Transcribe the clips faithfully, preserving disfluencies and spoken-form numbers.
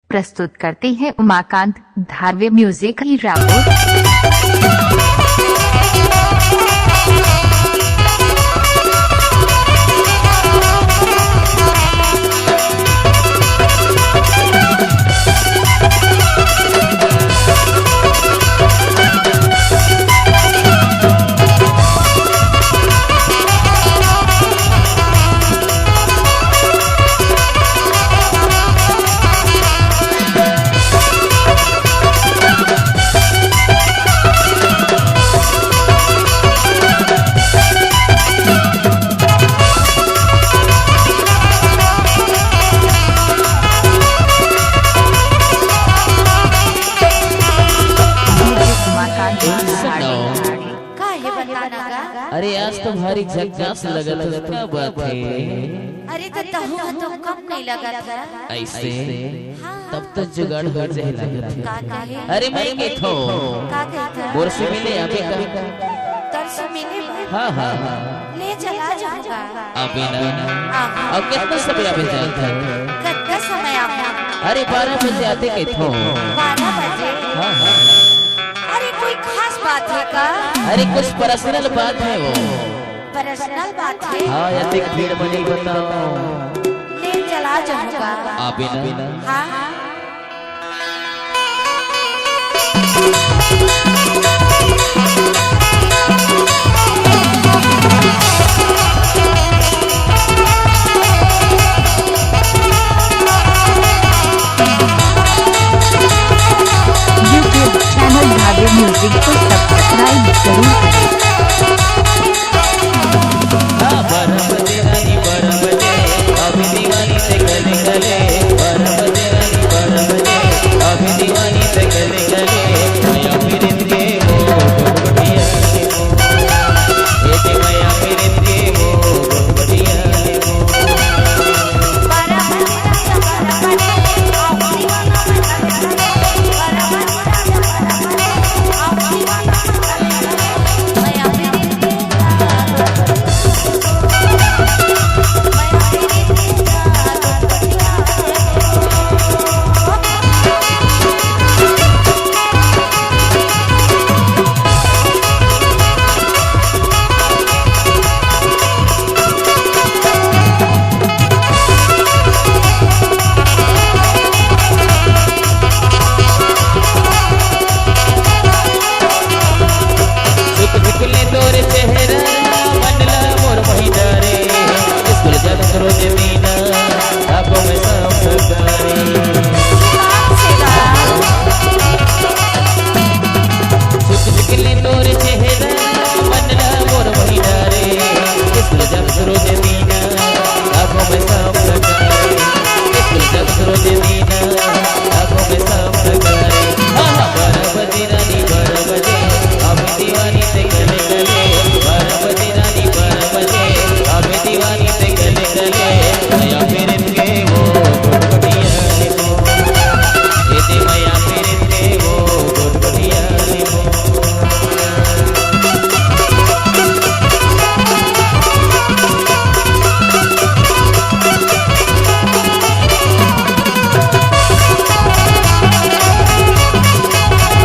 प्रस्तुत करते हैं उमाकांत धारवे, म्यूजिक हीरापुर। का हे बता ना गा? अरे, आज तो भारी झक्कास लगत हे, का बात हे? अरे, त तहूँ ह तो कम नहीं लगत हे। अइसे? हाँ। तब तो जुगाड़ हो जाए लगत हे। का कहे? अरे, मैं कहिथों। का कहिथस? मोर से मिले आबे का? तोर से मिले बर? हाँ, हाँ, हाँ। ले चला जाहूँ गा। आबे ना। आहा। अउ कितना समय आबे जात हे? कतना समय आबे? अरे, बारह बजे आते कहिथों। बारह बजे? हाँ, हाँ। अरे, कोई खास बात हे का? अरे, कुछ पर्सनल बात हे वो। पर्सनल बात हे? हाँ, अतेक भीड़ म नहीं बताओ। ले चला जाहूँ गा। आबे ना। हाँ, हाँ। YouTube channel धारवे म्यूजिक को subscribe जरूर करें।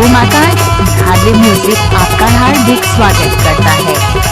उमाकांत धारवे म्यूजिक आपका हार्दिक स्वागत करता है।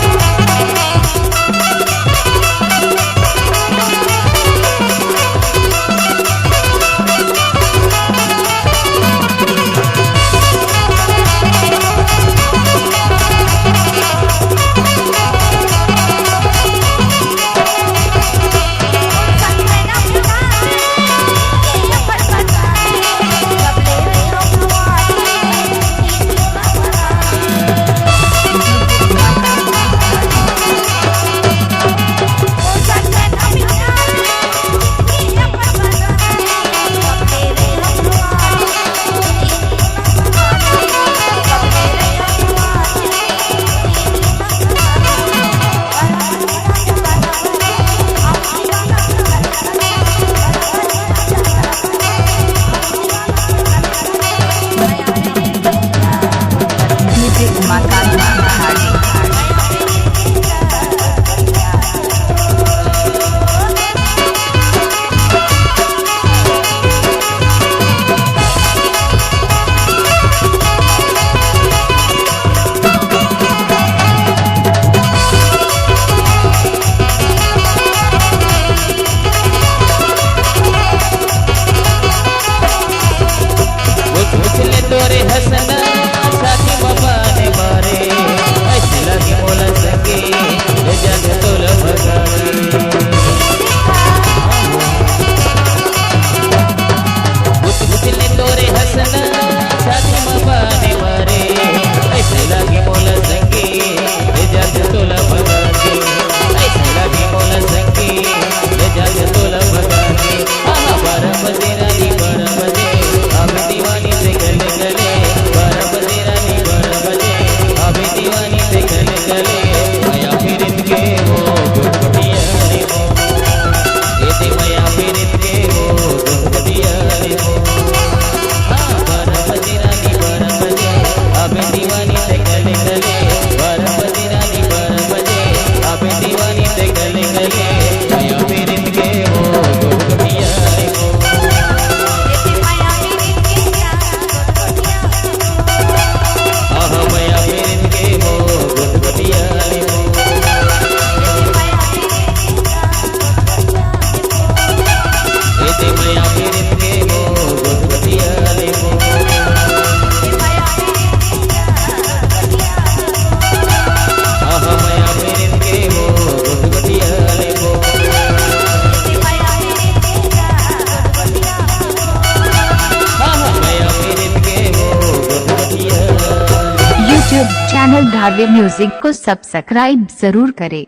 आरवी म्यूजिक को सब्सक्राइब जरूर करें।